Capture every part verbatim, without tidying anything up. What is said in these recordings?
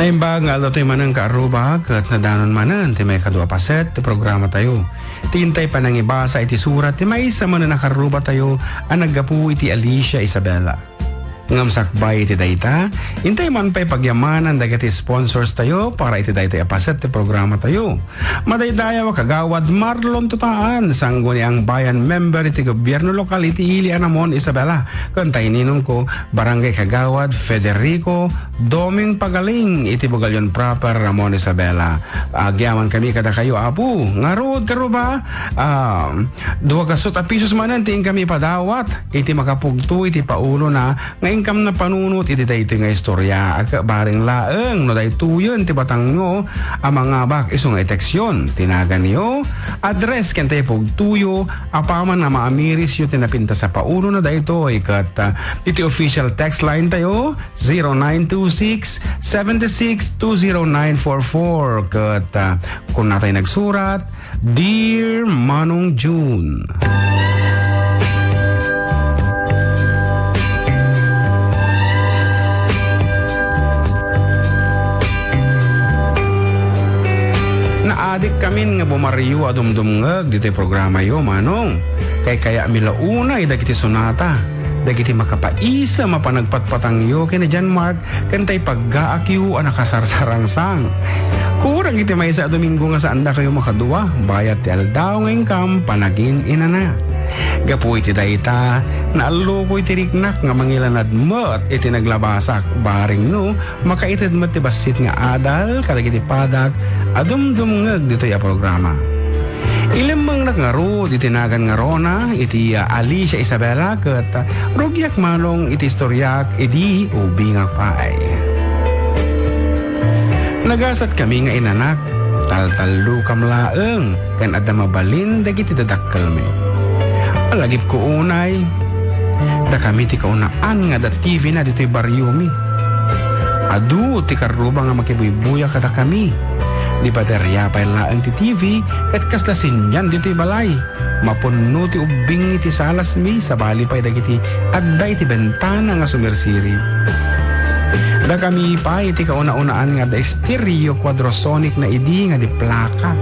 Naimbag nga aldaw tayo manen, kaarrubak, ket nadanon manen ti maikadua a paset ti programatayo. Ti intay panangibasa iti surat ti maysa manen a kaarrubatayo a naggapu iti Alicia Isabela. Ngem sakbay iti dayta, intay man pay pagyamanan dagiti sponsors tayo para iti daytoy a paset ti programatayo. Madaydayaw a Kagawad Marlon Tutaan, Sangguniang Bayan member iti gobierno lokal iti ili a Namon, Isabela, ken tayninongko, Barangay Kagawad Federico Doming Pagaling iti Bugallon proper, Namon, Isabela. Agyamankami kadakayo, Apo. Ngarud, kaarruba, ah, dua gasut a pisos manen ti inkami padawat iti makapugto iti paulona nga inkam napanunot iti daytoy nga istorya. Agka bareng laeng no daytoyen ti batangyo a mangabak isu nga itextyon ti naganyo, address ken ti pugtoyo apaman a maamirisyo ti napintas a paulona daytoy ket, ah, iti official text line tayo, zero nine two six, seven six two zero nine four four ket, ah, kunatay nagsurat, Dear Manong June. Naadikkamin nga bumaryo a dumdumngeg ditoy programayo, Manong. Kaykayatmi la unay dagiti sonata, dagiti makapaisem a panagpatpatangyo ken ni John Mark, ken tay paggaakyo a nakasarsarangsang. Kurang iti maysa a Domingo nga saandakayo makadua, bayat ti aldaw nga inkam panagin-inana. Gapu iti dayta, naallukoy ti riknak nga mangilanad met iti naglabasak, bareng no makaited met ti bassit nga adal kadagiti padak a dumdumngeg ditoy a programa. Ilemmengnak ngarud iti nagan nga Rona, iti, ah, Alicia Isabela, ket, ah, rugiak manong iti istoriak idi ubingak pay. Nagasatkami nga inanak, taltallukam laeng ken adda mabalin dagiti dadakkelmi. Alagipko unay, dakami ti kaunaan nga adda T V na ditoy bariomi. Adu ti karruba nga makibuybuya kadakami. Di bateria pay laeng ti T V ket kasla senial ditoy balay. Mapunno ti ubbing iti salasmi, sabali pay dagiti adda iti bentana nga sumirsiri. Dakami pay ti kauna-unaan nga adda estereo Quadrasonic na idi nga di plaka,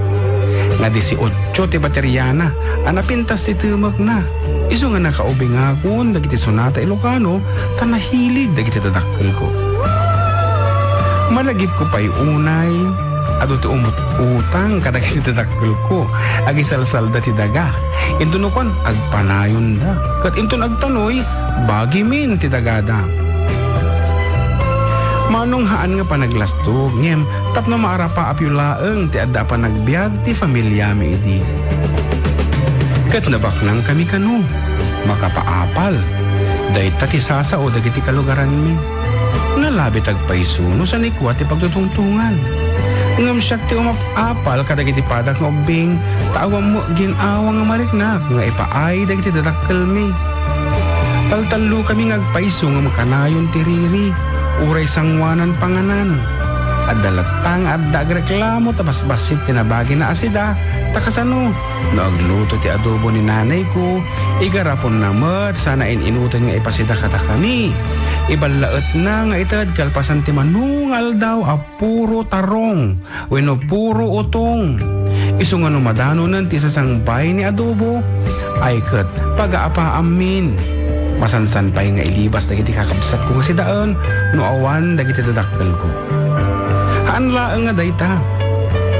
nga dieciocho ti bateriana a napintas ti temekna. Isu nga nakaubingakon dagiti sonata Ilocano ta nahilig dagiti dadakkelko. Malagipko pay unay, adu ti umut-utang kadagiti dadakkelko, agisalsalda ti daga. Inton no kuan, agpanayonda. Ket inton agtanoy, bagimin ti dagada. Manong haan nga panaglastog, ngem tapno maarapaapyo laeng ti adda a panagbiag ti familiami idi. Ket nabaknangkami kano, makapaapal. Dayta ti sasao dagiti kalugaranmi. Nalabit agpayso no sanikua ti pagtutungtungan. Ngem siak ti umap-apal kadagiti padak nga ubbing, ta awan met gin-awa nga mariknak nga ipaay dagiti dadakkelmi. Taltallukami nga agpayso ngem kanayon ti riri, uray sangoanan panganan. Adda latta nga adda agreklamo ta basbassit ti nabagina a sida, ta kasano? No agluto ti adobo ni nanayko, igaraponna met sana in-inuten nga ipasida kadakami. Iballaetna nga ited kalpasan ti mano nga aldaw a puro tarong wenno puro utong. Isu nga no madanonen ti isasangbay ni adobo, ay ket pagaapaammin. Masansan pay nga ilibas dagiti kakabsatko nga sidaen no awan dagiti dadakkelko. Haan laeng nga dayta.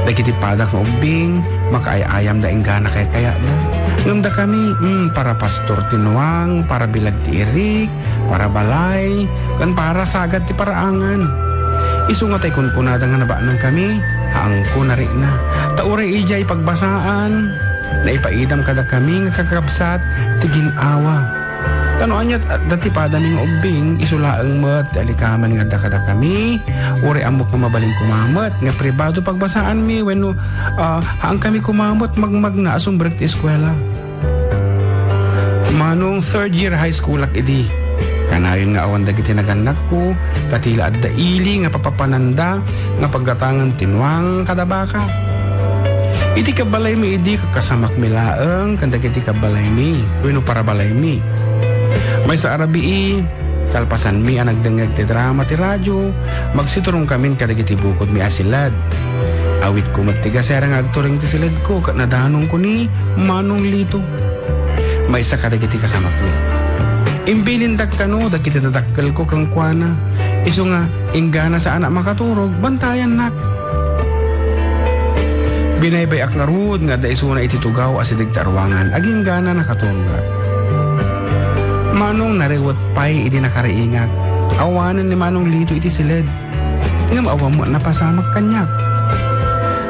Dagiti padak nga ubbing, makaay-ayamda inggana kaykayatda. Ngem dakami, mm, para pastor ti nuang, para bilag ti irik, para balay, ken para sagad ti paraangan. Isu nga tay kunkunada nga nabaknangkami, haanko narikna. Ta uray idiay pagbasaan, naipaidam kadakami nga kakabsat ti gin-awa. Ta no aniat adda ti padami nga ubbing, isu laeng met ti alikamen nga adda kadakami, uray ammok nga mabalin koma met nga pribado pagbasaanmi wenno, ah, haankami koma met magmagna a sumrek ti eskuela. Manong third year high school ak idi. Kanayon nga awan dagiti nagannakko, ta ti la adda ili nga papapananda nga paggatangan ti nuang kada baka. Iti kabalaymi idi, kakasamakmi laeng ken dagiti kabalaymi wenno parabalaymi. Maysa a rabii, Kalpasanmi a nagdengngeg ti drama ti radio, magsiturongkamin kadagiti bukodmi a siled. Awitko met ti gasera nga agturing ti siledko ket nadanongko ni Manong Lito. Maysa kadagiti kasamakmi. Imbilindak kano dagiti dadakkelko kenkuana. Isu nga, inggana saanak makaturog, bantayannak. Binaybay-ak ngarud nga adda isuna iti tugaw a sideg ti aruangan, agingga nakaturogak. Manong, narewet pay idi nakariingak. Awanen ni Manong Lito iti siled. Ngem awan met napasamak kaniak.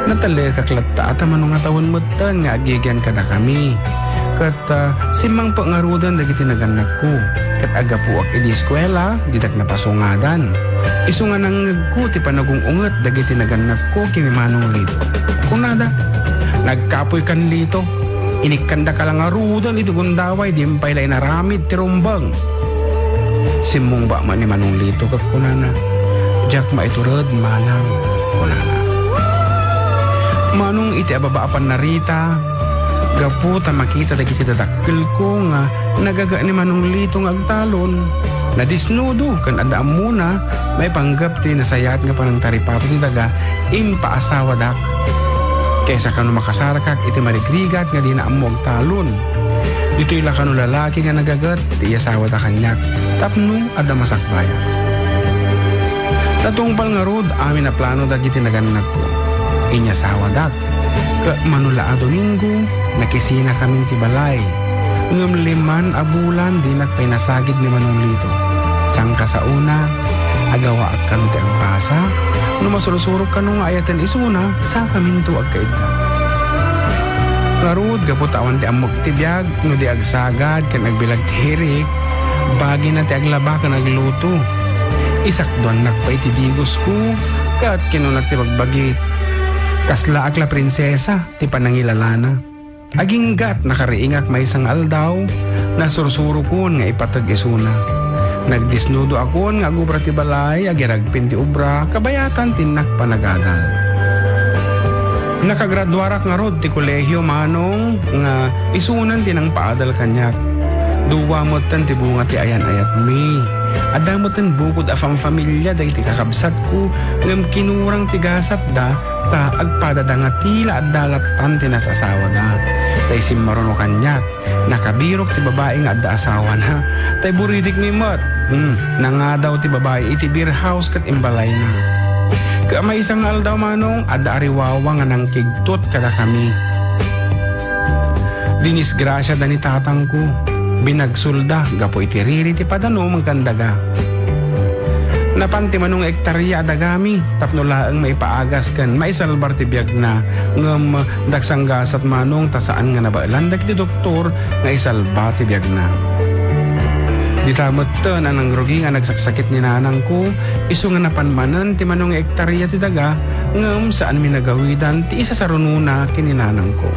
Natalekak latta a ta mano nga tawen metten nga agigian kadakami. Ket, ah, simmangpet ngaruden dagiti nagannakko. Ket aggapuak idi eskuela, didak napasungadan. Isu nga nangngegko ti panagung-unget dagiti nagannakko ken ni Manong Lito. Kunada, "Nagkapoy kan Lito. Inikkandaka la ngaruden iti gundaway, dinak pay la inaramid ti rumbeng." Simmungba met ni Manong Lito ket kunana, "Diak maitured, manang," kunana. Manong, iti ababa a pannarita, gapu ta makita dagiti dadakkelko nga nagaga ni Manong Lito nga agtalon, nadisnudo ken adda ammona maipanggep ti nasayaat nga panangtaripato ti daga, impaasawadak. Kaysa kano makasarakak iti marigrigat nga dina ammo agtalon. Ditoy la kano lalaki nga nagaget ti iyasawada kaniak tapno adda masakbayak. Natungpal ngarud amin a plano dagiti nagannakko. Inyasawadak. Ket mano la a Domingo, nakisinakamin ti balay. Ngem liman a bulan dinak pay nasagid ni Manong Lito. Sangkasaona, agawaak kano ti agbasa, no masursurok kano nga ayaten isuna, sakaminto agkaidda. Ngarud, gapu ta awan ti ammok ti biag, no di agsagad ken agbilag ti hirik, bagina ti aglaba ken agluto. Isakduannak pay ti digosko, ket kinunak ti bagbagi, "Kaslaak la prinsesa ti panangilalana." Agingga nakariingak maysa nga aldaw, nasursurokon nga ipateg isuna. Nagdisnudoakon nga agubra ti balay, agiragpin ti obra, kabayatan ti innak panagadal. Nakagraduarak ngarud ti kolehio, manong, nga isunan ti nangpaadal kaniak. Dua metten ti bunga ti ayan-ayatmi. Adda metten bukod a famfamilia dagiti kakabsatko, ngem kinurang ti gasatda, ta agpadada nga ti la adda lattan ti nasasawada. Ta isimmaruno kaniak, nakabirok ti babai nga adda asawana. Ta iburidikmi met. Hmm, nangadaw ti babai iti beer house ket imbalayna. Ket maysa nga aldaw, manong, adda ariwawa nga nangkigtot kadakami. Dinisgrasiada ni tatangko. Binagsolda gapu iti riri ti padanom ken daga. Napan ti mano nga ektaria a dagami tapno laeng maipaagas ken maisalbar ti biagna, ngem daksanggasat, manong, ta saan nga nabaelan dagiti doktor nga isalba ti biagna. Dita metten a nangrugi nga nagsaksakit ni nanangko, isu nga napan manen ti mano nga ektaria ti daga, ngem saanmi nagawidan ti isasarunona ken ni nanangko.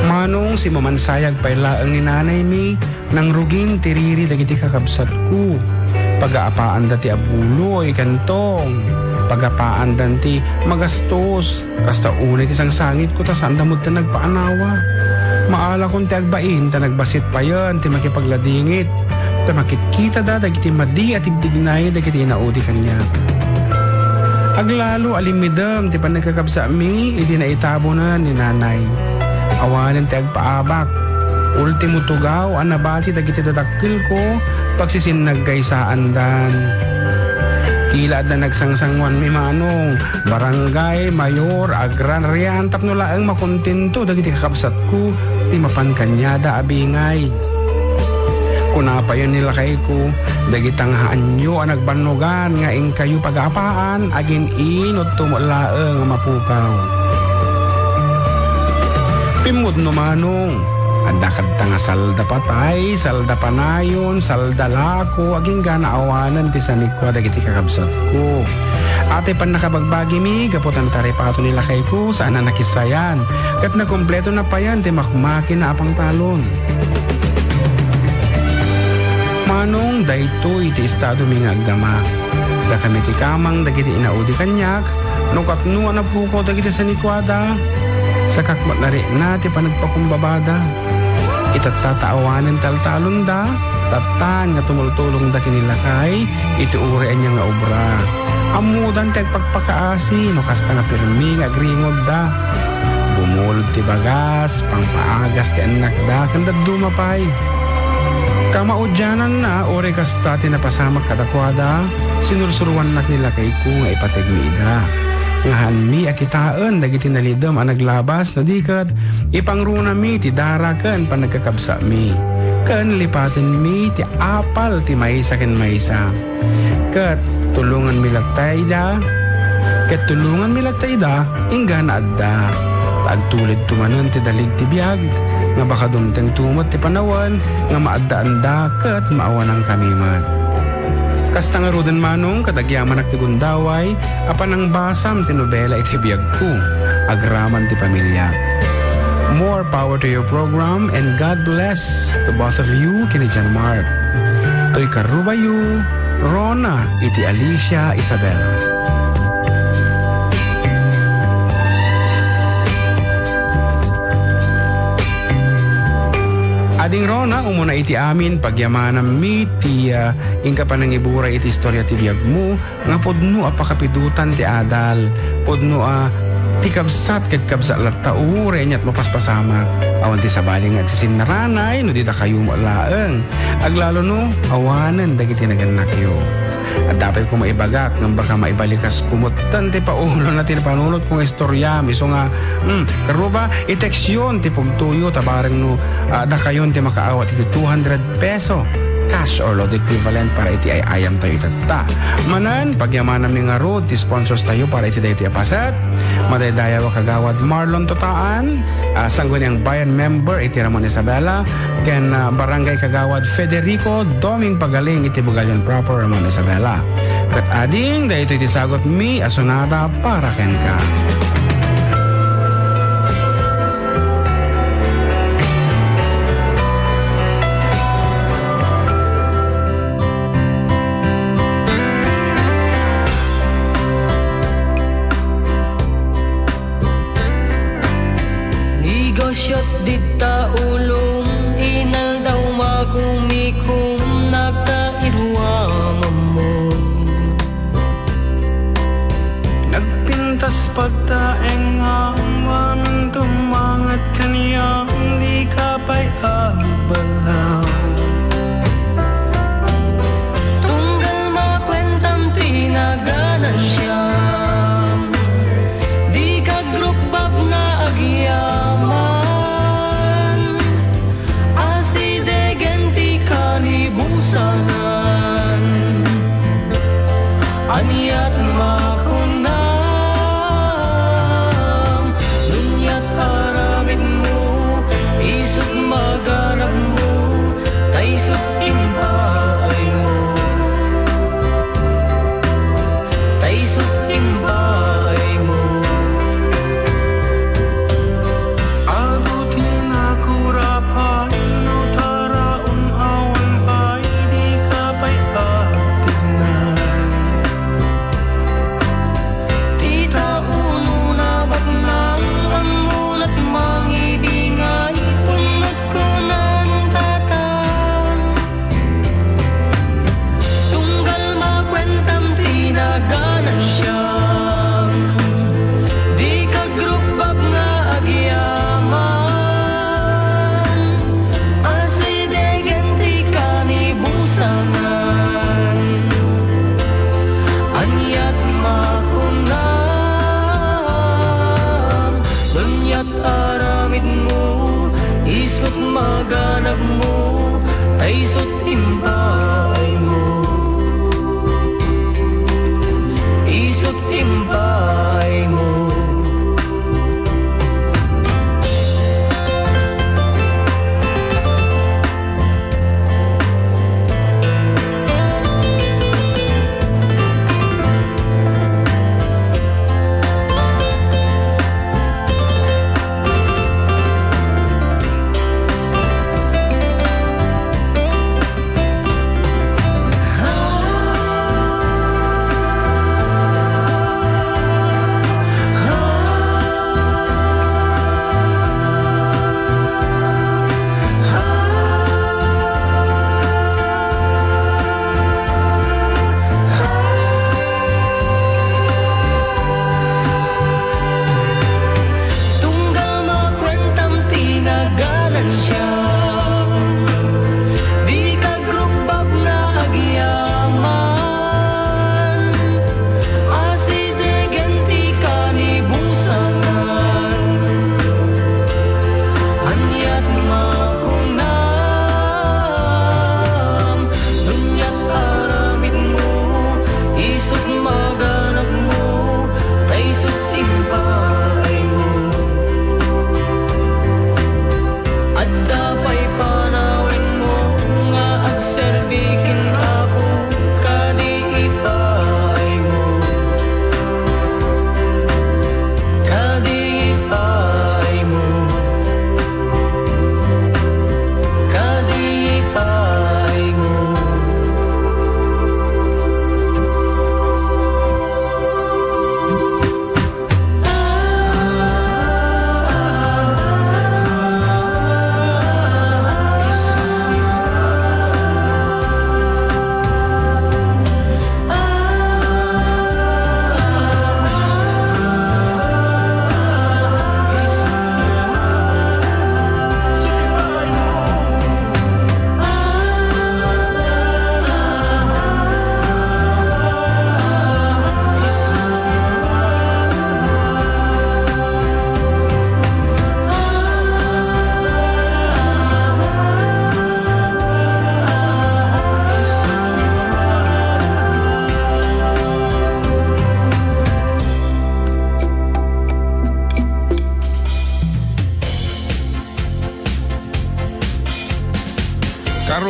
Manong, simamansayag pay laeng ni nanaymi, nangrugin ti riri dagiti kakabsatko. Pagaapaanda ti abuloy ken tong. Pagapaandan ti magastos. Kasta unay ti sangsangitko ta saanda met ti nagpaanawa. Maalakon ti agbain ta nagbassit payen ti makipagladingit. Ta makitkitada dagiti madi a tigtignay dagiti inaudi kaniak. Aglalo a limmidem ti pannagkakabsatmi idi naitabonen ni nanay. Awanen ti agpaabak. Ultimo tugaw a nabati dagiti dadakkelko, pagsisinnagkaysaandan. Ti la adda nagsangsanguanmi, manong, barangay mayor, agrarian, tapno laeng makontento dagiti kakabsatko ti mapan kaniada a bingay. Kuna payen ni lakayko, dagita nga haanyo a nagbannogan nga inkayo pagaapaan, agin-inutto met laeng a mapukaw. Pimmudno, manong, adda kadta nga salda patay, salda panayon, salda lako, agingga awanen ti sanikua dagiti kakabsatko. Ati pannakabagbagimi, gapu ta nataripato ni lakayko, saan a nakissayan. Ket nakumpletona payen ti makmakina a pangtalon. Manong, daytoy ti estadomi nga agdama. Dakami ti kamang dagiti inaudi kaniak, no katno a napukaw dagiti sanikuada, sakak met narikna ti panagpakumbabada. Itatta ta awanen taltalonda, tattan nga tumultulongda ken ni lakay iti uray ania nga obra. Ammodan ti agpakpakaasi no kasta nga pirmi nga agringogda. Bumulod ti bagas, pangpaagas ti annakda, ken dadduma pay. Kamaudiananna, uray kasta ti napasamak kadakuada, sinursuroannak ni lakayko nga ipategmi ida. Nga haanmi a kitaen dagiti nalidem a naglabas, no di ket ipangrunami ti dara ken panagkakabsatmi, ken lipatenmi ti apal ti maysa ken maysa. Ket tulonganmi latta ida, ket tulonganmi latta ida, inggana adda. Ta agtulidto manen ti dalig ti biag, nga baka dumtengto met ti panawen nga maaddaanda ket maawanangkami met. Kasta ngaruden, Manong, ket agyamanak ti gundaway a panangbasam ti nobela iti biagko agraman ti pamiliak. More power to your program and God bless to both of you ken ni John Mark. Toy karubayo, Rona iti Alicia, Isabela. Ading Rona, umuna iti amin, pagyamanammi ti, ah, inka panangiburay iti istorya ti biagmo, nga pudno a pakapidotan ti adal, pudno a ti kabsat ket kabsat latta uray aniat mapaspasamak. Awan ti sabali nga agsisinnaranay no di dakayo met laeng. Aglalo no awanen dagiti nagannakyo. Adda pay koma ibagak ngem baka maibalikas kometten ti paulona ti panunotko nga istoriam, isu nga, hmm, karuba, i-textyon ti pugtoyo ta bareng no, ah, dakayon ti makaawat iti two hundred peso, cash or load equivalent para iti ay-ayamtayo itatta. Manen, pagyamanammi ngarud ti sponsors tayo para iti daytoy a paset. Madaydayaw a Kagawad Marlon Totaan, ah, Sangguniang Bayan member iti Ramon Isabela, ken, ah, Barangay Kagawad Federico Doming Pagaling iti Bugallon Proper, Ramon Isabela. Ket ading, daytoy ti sagutmi a sonada para kenka. Nigasiat dita ulom, inaldaw makumikom, nagtairuam ammon. Nagpintas pagtaengam, amin tummanget kaniam, dika pay agbalaw. Tunggal makuentam ti naganansiam, dika agrukbab nga agyaman. Asidegen ti kanibusanan. Aniat makunam, nuniat aramidmo, isut maganabmo, ta isut impaaymo. Ta isut impaaymo. Adu ti nakurapay no taraon awan pay dika pay agtignay. Ti tao no nabaknang ammona't mangibingay, punot kunan tata. Tunggal makuentam ti naganansiam, dika agrukbab nga agyaman. Asidegen ti kanibusanan. Aniat makunam, aniat aramidmo, isut maganabmo, ta isut impaaymo. Isut impaaymo.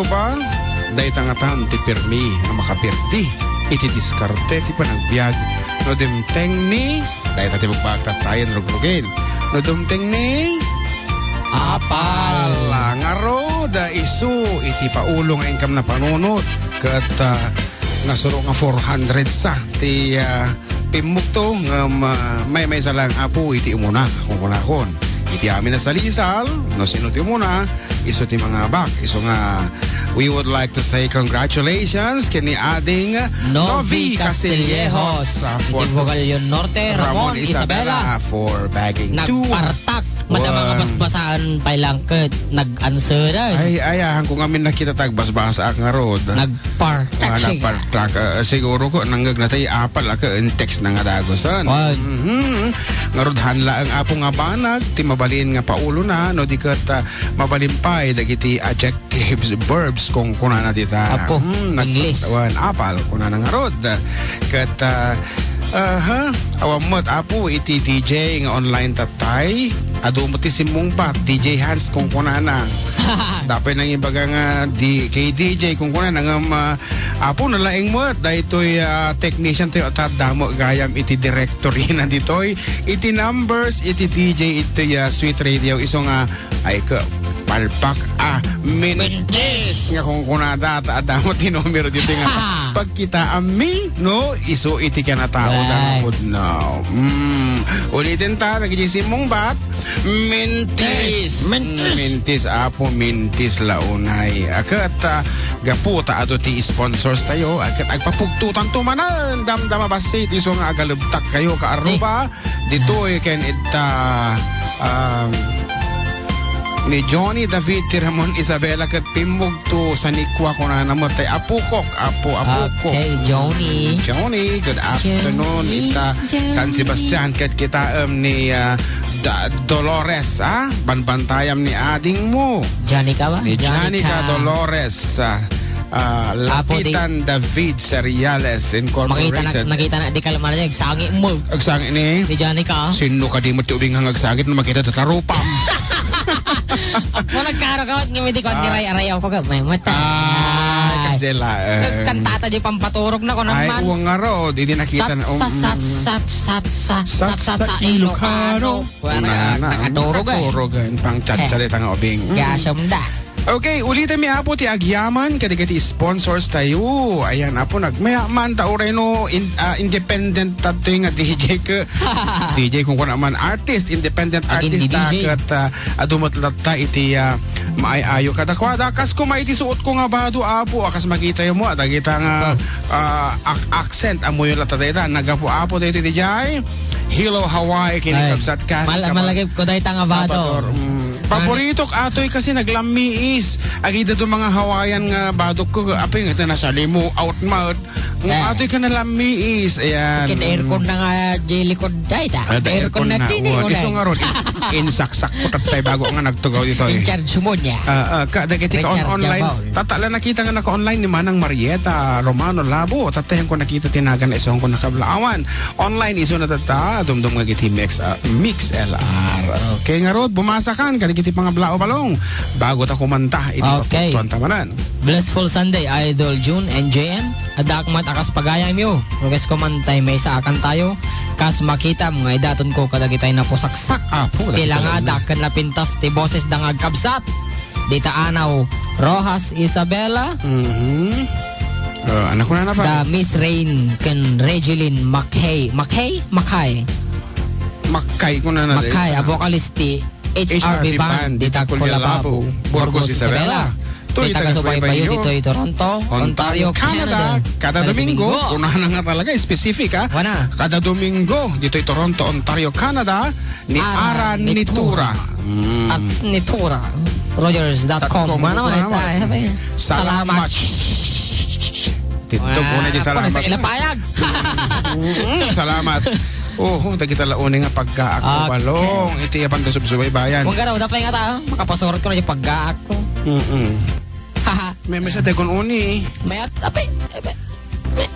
Ba, dayta ngatan ti pirmi nga makapirdi iti diskarte ti panagbiag no dimteng ni, dayta ti bagbaag tattayen rugrugin, no dimteng ni apal. Ngarud, isu iti paulo nga inkam napanunot ket, ah, nasuro nga four hundred sa ti, ah, pimmugto ngem, ah, maymaysa lang, Apo, iti umuna, kunkunakon. Iti amin a salisal, no sino ti umuna, isu ti mangabak, isu nga we would like to say congratulations ken ni Ading Novi Novi Castillejos, Castillejos, ah, for iti Bugallon Norte, Ramon Ramon Isabela, Isabela for bagging two. Nagpartak. Mata mga Wan. Basbasaan pay lang ket nag-answer ay. Ay, ay, ah, hangko ngamin nakita tagbasbasaak ngarud. Nagpartak Ah, siya. Nagpartak. Ah, siguro ko, nangngeg na tayo apal, ah, ka, in text na nga dagusan. Wan. Mhm. Ngarud han laeng Apo nga banag, ti mabalin nga paulona, no di ket, ah, mabalin pay dagiti adjectives, verbs, kung kunana dita. Apo, Hmm, nag-, English. Wan, apal, kunana ngarud. Ket, ah, aha, awan met, Apo, iti D J nga online tattay. Adu met ti simmungbat, D J Hans, kung kunana. Dapay nang ibaga nga di, kay D J, kung kunana, ngem, ah, Apo, nalaing met, daytoy, ah, technician tayo, at dammo gayam iti directory na ditoy. Iti numbers, iti D J, iti, ah, Sweet Radio, isu nga, ay, ka, palpak, ah, mintis. Mintis. Nga kung kunada, ta, adda mo ti numero dito nga. Pagkita, ami, no? Isu iti kanatao Ay. Na pudno. Mm. Ulitin ta, dagiti simmungbat, mintis. Mintis. Mintis, Apo, mintis la unay. Akat, ah, gapu ta adu ti sponsors tayo. Akat agpapugtutan to manen. Damdama bassit, isu nga agalebtak kayo, ka Aruba. Ditoy ken ita, um, ni Johnny David ti Ramon Isabela ket pimmugto sanikua kunana met tay apukok, apo, apukok. Okay, Johnny. Mm, Johnny, good afternoon. Johnny, ita Johnny. San Sebastian ket kita, um, ni, uh, Da-, Dolores, ah? Banbantayam ni ading mo. Johnny ka ba? Ni Johnny Johnny ka. Ka Dolores, ah. Ah, Apo, di Lapitan David Cereales Makita na, Incorporated. Nakita na, di ka lamang na, agsangi mo. Agsangi ni? Ni Johnny ka? Sino ka di mo ti ubing nga agsangi no makita ta tarupam? Apo, nagkaro ka, mat, ngimiti ko, Ah. Niray-arayaw ko, ka, may mata. Ah, Ay. Kastila, eh. Nagkantata di pampaturog na ko Ay, naman. Uwang nga ro, di, di nakita Sat, na, um, sat, mm. Sat, sat, sat, sat, Sat, sat, sat, sa Ilocano. Ilocano. Wala na, Wala na, nakaturog, eh. Nakaturog, eh. Pang chat-chat Eh. Ita nga ubing. Mm. Gasam da. Okay, ulitin mi, Apo, ti agyaman kadagiti sponsors tayo. Ayan, Apo, nagmaya man ta uray no in-, ah, independent tatoy nga D J ke. D J kung kuna man artist, independent Agin artist di ta D J. Ket, ah, adu met latta iti, ah, maay-ayo kadakuada. Kas kuma iti suot ko nga bado, Apo, akas makita mo, adagita nga, Apo. Ah, ac-, accent, amuyo latta dayta. Nagapu, Apo, dayta D J. Hello, Hawaii, kini Ay, kabsat ka, mal-, kama-, malagip ko dayta nga bado. Salvador, mm. Ano? Paborito ko atoy kasi naglammiis. Agida do mga Hawaiian nga badok ko, apay nga ito nasa limo, out mouth. Nga Eh. atoy ka nalammiis. Ayan. Ket aircon na nga di likod dayta. Ah, da Aircon aircon na na. Tini, Uwan. Iso nga ron, in-, insaksak ko tattay bago nga nagtugaw dito, eh. In charge mo niya. Ah, ah, ka, dagiti ka on-, Richard online. Gabon. Tata la nakita nga naka-online ni Manang Marieta Romano Labo. Tattayan ko nakita tinagan na isuhon ko nakablaawan. Online isu na tatta, dumdum nga giti mix, ah, mix L R. Okay, ngarud, bumasa kan, kadagiti pangablao balong. Bago ta kumanta, iti Okay. papagtuan ta manan. Blessful Sunday, Idol June and J M. Adda ak met a kas pagayamyo. Lunes ko man tay maysa a kantayo. Kas makitam nga idaton ko kadagitay napusaksak. Apo, Ti dagita langada lang. Ken napintas ti boses da nga agkabsat. Dita anaw, Rojas Isabela. Mhm. Oh, anak ko na na pa. Da Miss Rain ken Regeline Mackay. Mackay? Mackay. Mackay ko na na Mackay, din. A vocalist ti H R V H R V band, band, dita dita Kuya Kuya Labo, Labo, Burgos Burgos Isabela. Isabela. To Dita itagasubaybayo kasubay bayo ditoy Toronto, Ontario, Ontario, Canada. Canada. Kada Kada Domingo, Domingo. Kunahan nga talaga, specific, ha? Wana. Kada Domingo, ditoy Toronto, Ontario, Canada, ni Ara Ara Nitura. Nitura. Mm. At Nitura. Rogers dot com. Dot com. Ano Ano naman? Naman? Ay, sabi. Salamat. Salamat. Tito, Wala. Una di Ako na sa salamat. Ilapayag. Mm, salamat. Oo, dagita la uni nga pagkaak Okay. balong. Iti apang da subsubaybayan. Kung garaw, dapat nga ta, makapasurot ko na yung pagkaak ko. Mm-mm. Haha. May mesa te kun uni. May at, ape, ape, may,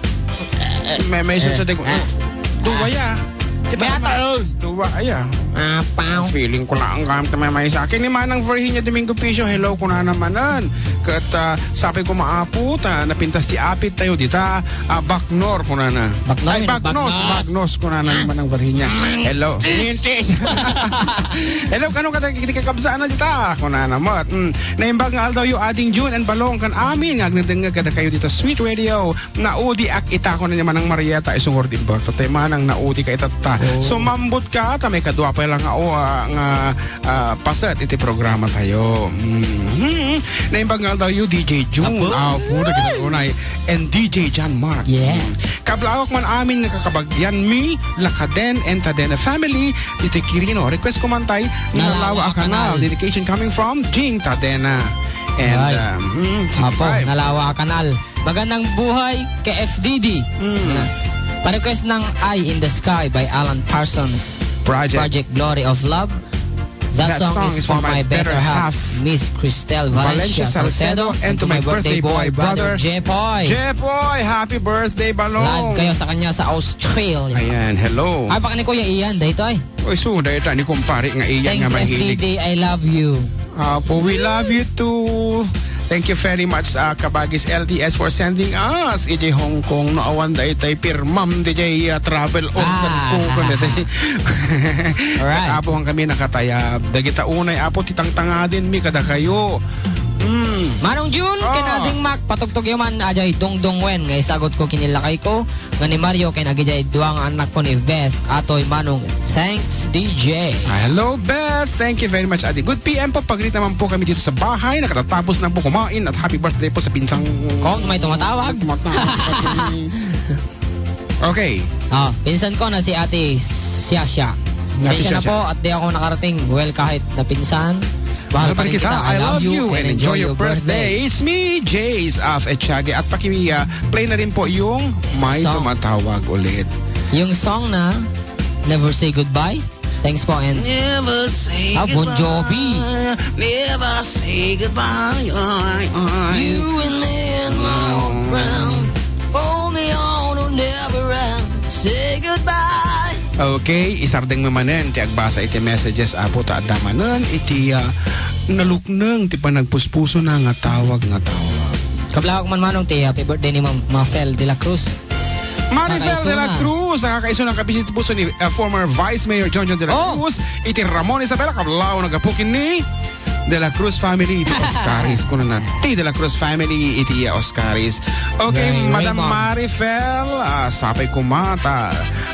May mesa Eh. Te kun, ah. Duwaya. Kita Beto! Dua, aya. Apaw. Feeling ko lang ang gamit na may maysa. Kini Manang Virginia Domingo Piso, hello, kunana manen. Ket, ah, sapay ko maapo, ta napintas ti apit tayo dita. Ah, Baknor, kunana. Baknor, Ay, Bagnos, Bagnos. Bagnos, kunana ni Manang Virginia. Hello. Mintis. Mintis. Hello, kano ka, di ka kabsaan na dita? Kunana, mat. Mm. Naimbag nga aldaw yo, Ading June and Balong, kan amin, nga agdengdengngeg kada kayo dita, Sweet Radio. Naudi ak ita, kuna ni Manang Marieta, isungor di ba? Tatay Manang, naudi ka ita ta. Oh. Sumambot ka, ta may kadua pa lang nga, oh, ah, nga, ah, paset iti programa tayo. Mhm. Naimbag nga aldaw yo, D J June. Apo. Ah, puro kita unay. And D J John Mark. Yeah. Mm. Kablawak man amin nga kakabagyan mi, Lakaden and Tadena family, dito Kirino. Request ko man tay, Nalawa Nalawa a Kanal. Kanal. Dedication coming from Jing Tadena. And, Ay. um, mm, Apo, sixty-five. Nalawa a Kanal. Magandang buhay, K F D D. Mm. Yan. Pa-request ng Eye in the Sky by Alan Parsons. Project. Project Glory of Love. That song is for my better half, Miss Cristel Valencia Salcedo, and to my birthday boy, brother Jepoy. Jepoy, happy birthday, Balong. Lahat kayo sa kanya sa Australia. Ayan, hello. Ay, baka ni Kuya Ian, dahil ito ay. Uy, so, dahil ito, ni kumpare nga Ian Thanks, nga mahilig. F D D, I love you. Apo, we love you too. Thank you very much, ah, Kabagis L T S for sending us iti Hong Kong. No awan daytay pirmam, D J, ah, travel order Ah. ko, kundi. Alright. Apo, ang kami nakatayab. Dagita unay, Apo, ti tangtangadin mi kada kayo. Mm. Manong Jun, Ah. ken Ading Mac, patugtog yo man, ajay dongdong wen, nga isagot ko kinilakay ko. Nga ni Mario ken agidiay dua nga annak ko ni Beth, Atoy, Manong. Thanks, D J. Ah, hello, Beth. Thank you very much, Adi. Good P M po. Pag-greet naman po kami dito sa bahay. Nakatatapos na po kumain at happy birthday po sa pinsang Kong may tumatawag. Tumatawag. Okay. Ah, pinsan ko na si Ate Siasya. Ate Siasya na po at di ako nakarating. Well, kahit na pinsan, mahal pa rin kita. I love you and enjoy your birthday. It's me, Jace of Echage. At paki-, ah, play na rin po yung May Song. Tumatawag Ulit. Yung song na Never Say Goodbye. Thanks po and Never say Ah, Bon Jovi. Goodbye. Never say goodbye. Ay, ay. You and me and my old friend. Hold me on, don't never end. Say goodbye. Okay, isardeng mo manen ti agbasa iti messages, Apo, ta adda manen iti, ah, nalukneng ti panagpuspusona nga tawag, nga tawag. Kablawak man, Manong, ti happy birthday ni Ma'am Mafel de la Cruz. Marifel de la Cruz, nakakaisuna. Nakakaisuna nga kabisita ti puso ni, uh, former Vice Mayor John John de la Oh. Cruz, iti Ramon Isabela, kablaw nagapukin ni de la Cruz family, iti Oscaris, kunana. Ti de la Cruz family, iti, uh, Oscaris. Okay, Ray-, Madam Raymond. Marifel, ah, sapay kumata,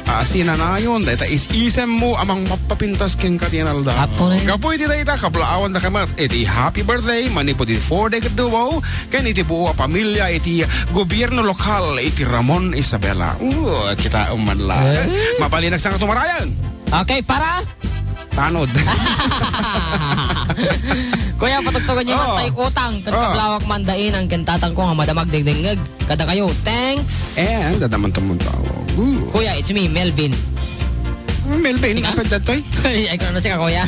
ah, sinanayon, dayta is-isem mo, amang mapapintas ken katinalda. Apo na yun. Gapu iti dayta, kablaawan da kamat, iti happy birthday, manipod iti four-decade duo, ken iti buo a pamilya iti gobierno lokal iti Ramon Isabela. Uh, kita man la. Eh? Mabalin agsangato marayan. Okay, para? Tanod. Kuya, patugtugan niyo man Oh. tayo utang. Ket Oh. kablawak man dain ang kentatang ko nga madamag dingdingngeg. Kada kayo, thanks. Eh, ang dadaman tumutawag. Uh. Kuya, it's me, Melvin. Melvin, Sika? Apad datoy? Ay, ay, kung ano, sika, kuya.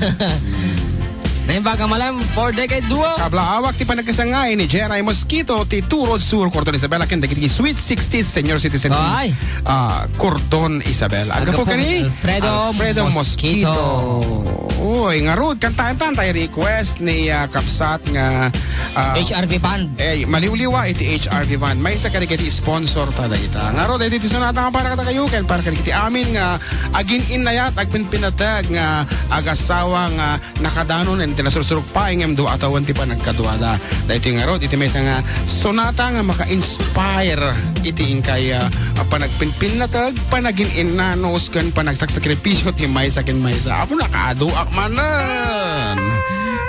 Naimbag nga malam, four-decade duo. Kablaawak ti panagkasangay ni Jeray Mosquito, ti Turod Sur, Cordon Isabela, ken dagiti Sweet Sixties Senior Citizen, Ay. ah, Cordon Isabela. Aggapu ken ni Alfredo Alfredo Mosquito. Mosquito. Uy, ngarud, kantaan tayo request ni, ah, Kapsat nga, ah, H R V fund. Eh, maliwliwa iti H R V fund. Maysa kadagiti sponsor ta dayta. Ngarud, iti sonata nga para kadakayo, ken para kadagiti amin nga agin-innayat, agpinpinatag nga agasawa nga nakadanon iti nasursurok pay ngem dua a tawen ti panagkaduada. Daytoy ngarud iti maysa nga sonata nga maka-inspire iti inkay, ah, panagpinpinnateg, panagin-innanos, ken panagsakripisyo ti maysa ken maysa. Apo, nakaaduak manen.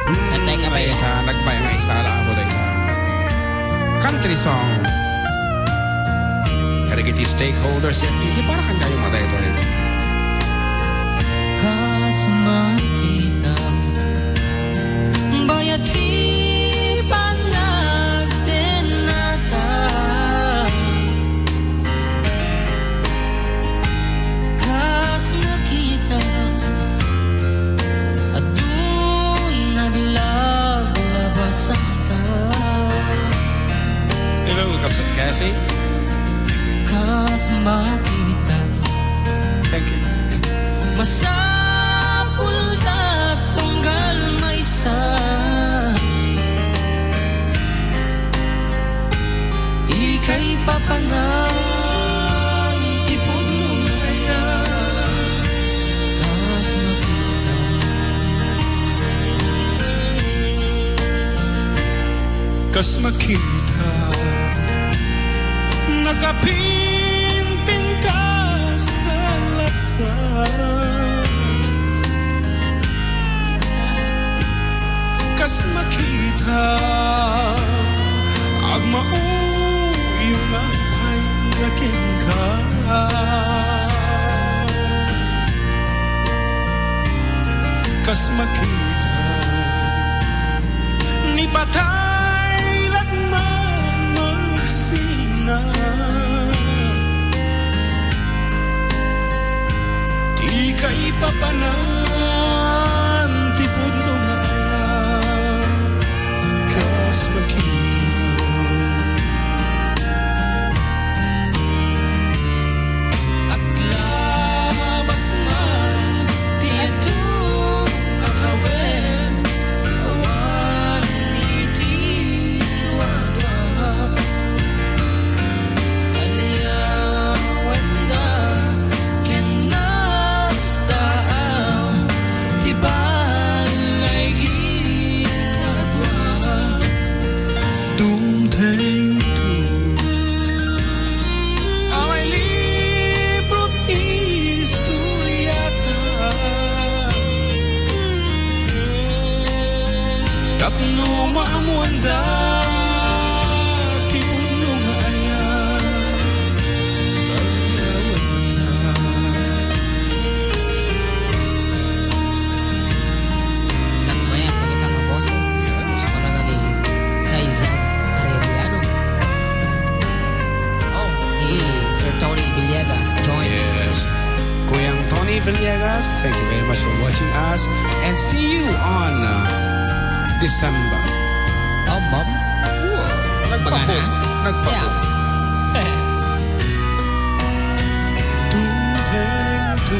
Atay ka ba? Dayta, nagbay nga isala ako dayta. Country song. Kadagiti stakeholders, yan, hindi para kanyayo matay ito, eh. Kas makita, bayat ti panagdennata. Kas makita, adun naglablabasanta. Hello, Kapsat Cafe. Kas makita. Thank you. Kas makita, nakapimpintas ta latta. Kas makita, agmauyong pay kenka. Kas makita, ni patay la man magsina. Ti kaipapanan ti pudno nga ayat, kas makita. Aglabas man ti adu a tawen, awan iti duadua. Aliawenda ken nastaam ti balay gitadua. Dumteng to. Amay libro't istoriata. Tapno maammoanda ti pudno nga ayat. Nagmayat dagita nga boses. Yes. Muna na ni Kaisan Arellano. Oh, ni Sir Tony Villegas join. Yes. Kuyang Tony Villegas, thank you very much for watching us and see you on, uh, December. Oh, Mom? Wow. Nagpabook. Magana? Nagpabook. Yeah. Tumtengto.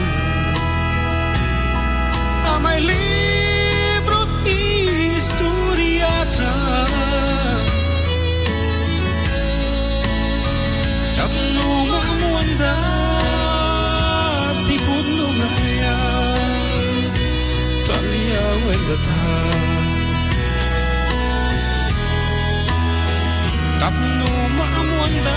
Amay libro't istoriata. Tapno maammoanda ti pudno nga ayat, taliawen data. Tapno maammoanda